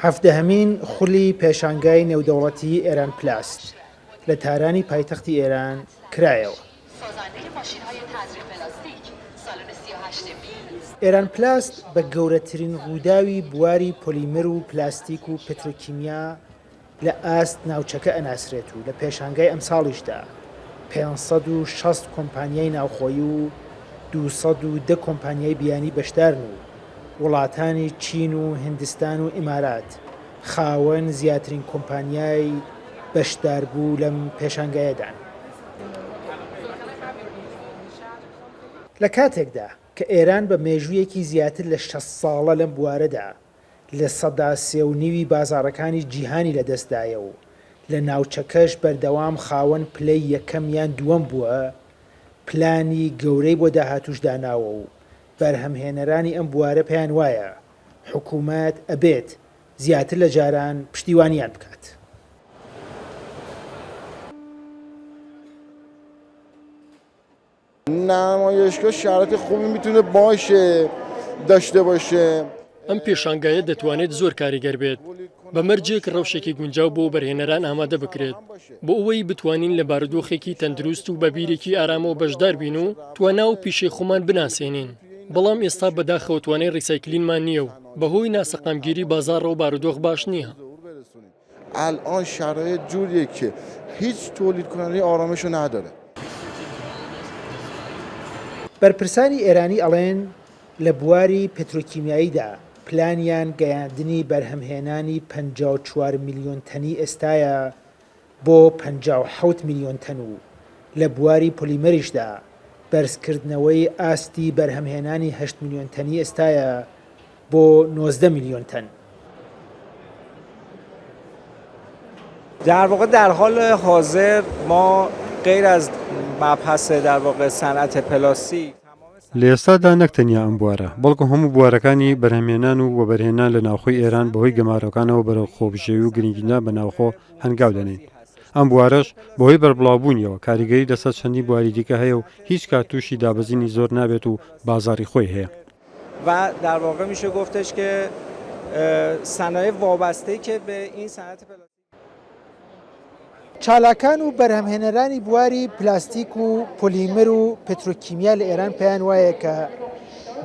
حەڤدەهەمین خولی پێشانگای نێودەوڵەتیی ئێران پلاست لە تارانی پایتەختی ئێران کرایەوە. ئێران پلاست بە گەورەترین ڕووداوی بواری پۆلیمەر و پلاستیک و پترۆکیمیا لە ئاست ناوچەکە ئەناسرێت و لە پێشانگای ئەمساڵیشدا 560 کۆمپانیای ناوخۆیی و 210 کۆمپانیای بیانی بەشدارن و وڵاتانی چین و هندستان و ئیمارات خاوەن زیاترین کۆمپانیای بەشداربوو لەم پێشانگایەدان. لە کاتێکدا کە ئێران بە مێژوویەکی زیاتر لە 60 ساڵە لەم بوارەدا لە سەدا سێ و نیوی بازاڕەکانی جیهانی لەدەستدایە و لە ناوچەکەش بەردەوام خاوەن پلەی یەکەم یان دووەم بووە، پلانی گەورەی بۆ داهاتووش داناوە و بەرهەمهێنەرانی ئەم بوارە پێیان وایە حکوومەت ئەبێت زیاتر لە جاران پشتیوانیان بکات. نمایشگاه شرایط خوبی میتونه باشه داشته باشه. ئەم پێشانگایە دەتوانێت زۆر کاریگەر بێت بە مەرجێک ڕەوشێکی گونجاو بۆ وەبەرهێنەران ئامادە بکرێت بۆ ئەوەی بتوانین لە بارودۆخێکی تەندروست و بە بیرێکی ئارامەوە بەشدار بین و توانا و پیشەی خۆمان بناسێنین بەڵام ئێستا بەداخەوە توانای ڕیسایکلینمان نییە و بەهۆی ناسەقامگیری بازاڕەوە بارودۆخ باش نییە. الان شرایط جوریه که هیچ تولید کننده آرامشو نداره. بەرپرسانی ئێرانی ئەڵێن لە بواری پترۆکیمیاییدا پلانیان گەیاندنی بەرهەمهێنانی 54 ملیۆن تەنی ئێستایە بۆ 57 ملیۆن تەن و لە بواری پۆلیمەریشدا بەرزکردنەوەی ئاستی بەرهەمهێنانی هەشت ملیۆن تەنی ئێستایە بۆ 19 ملیۆن تەن. در واقع در حال حاضر ما غیر از مبحث در واقع صنعت پلاستیک لە ئێستادا نەک تەنیا ئەم بوارە، بەڵکو هەموو بوارەکانی بەرهەمهێنان و وەبەرهێنان لە ناوخۆی ئێران بەهۆی گەمارۆکانەوە بەرەو خۆبژێوی و گرنگیدان بە ناوخۆ هەنگاو دەنێین. ئەم بوارەش بەهۆی بەربڵاوبوونیەوە کاریگەری لەسەر چەندین بواری دیکە هەیە و هیچ کات تووشی دابەزینی زۆر نابێت و بازاڕی خۆی هەیە. و در واقع میشه گفتش که صنایع وابسته که به این صنعت پلاستیک چالاکان و بەرهەمهێنەرانی بواری پلاستیک و پۆلیمەر و پترۆکیمیا لە ئێران پێیان وایە کە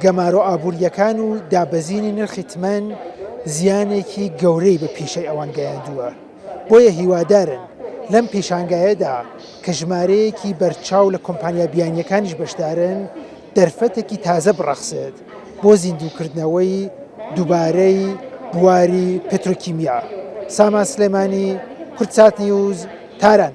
گەمارۆ ئابوورییەکان و دابەزینی نرخی تمەن زیانێکی گەورەی بە پیشەی ئەوان گەیاندووە، بۆیە هیوادارن لەم پیشانگایەدا کە ژمارەیەکی بەرچاو لە کۆمپانیا بیانییەکانیش بەشدارن، دەرفەتێکی تازە بڕەخسێت بۆ زیندووکردنەوەی دووبارەی بواری پترۆکیمیا. سامان سلێمانی، کوردسات نیوز، تاران.